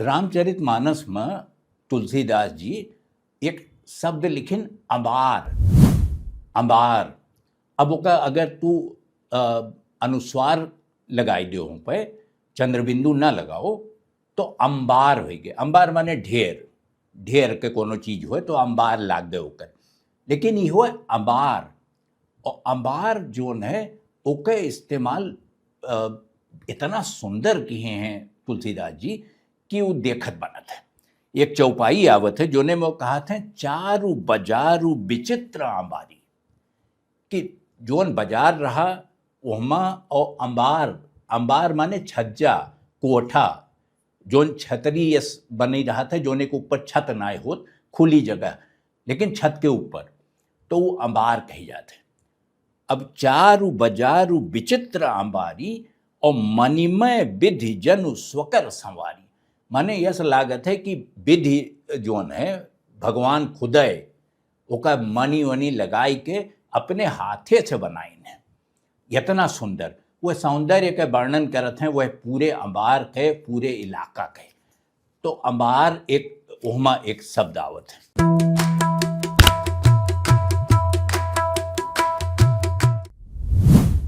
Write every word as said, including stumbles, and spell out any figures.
रामचरित मानस में तुलसीदास जी एक शब्द लिखिन, अंबार। अंबार। अब ओका अगर तू, अ, अनुस्वार लगाई दो पे, चंद्रबिंदु ना लगाओ, तो अंबार होइ गए। अंबार माने ढेर, ढेर के कोनो चीज होए तो अंबार लाग गए ओकर। लेकिन ई होए अंबार, और अंबार जोन है ओके इस्तेमाल, अ, इतना सुंदर किए हैं तुलसीदास जी कि वो देखत बनत है। एक चौपाई आवत है जोने में वो कहत हैं, "चारु बजारु विचित्र अंबारी", कि जोन बाजार रहा ओहमा, और अंबार, अंबार माने छज्जा, कोठा, जोन छतरी यस बनी रहत है, जोने के ऊपर छत नाय होत, खुली जगह, लेकिन छत के ऊपर, तो वो अंबार कही जात है। अब "चारु बजारु विचित्र अंबारी, और मणिमय विधि जनु स्वकर संवारी", माने यस लागत है कि विधि जोन है, भगवान खुदय ओका मणि वणि लगाई के अपने हाथे से बनाइन है। इतना सुंदर, वह सौंदर्य के वर्णन करत हैं, वह पूरे अंबार के, पूरे इलाका के। तो अंबार एक, ओहमा एक शब्द आवत है।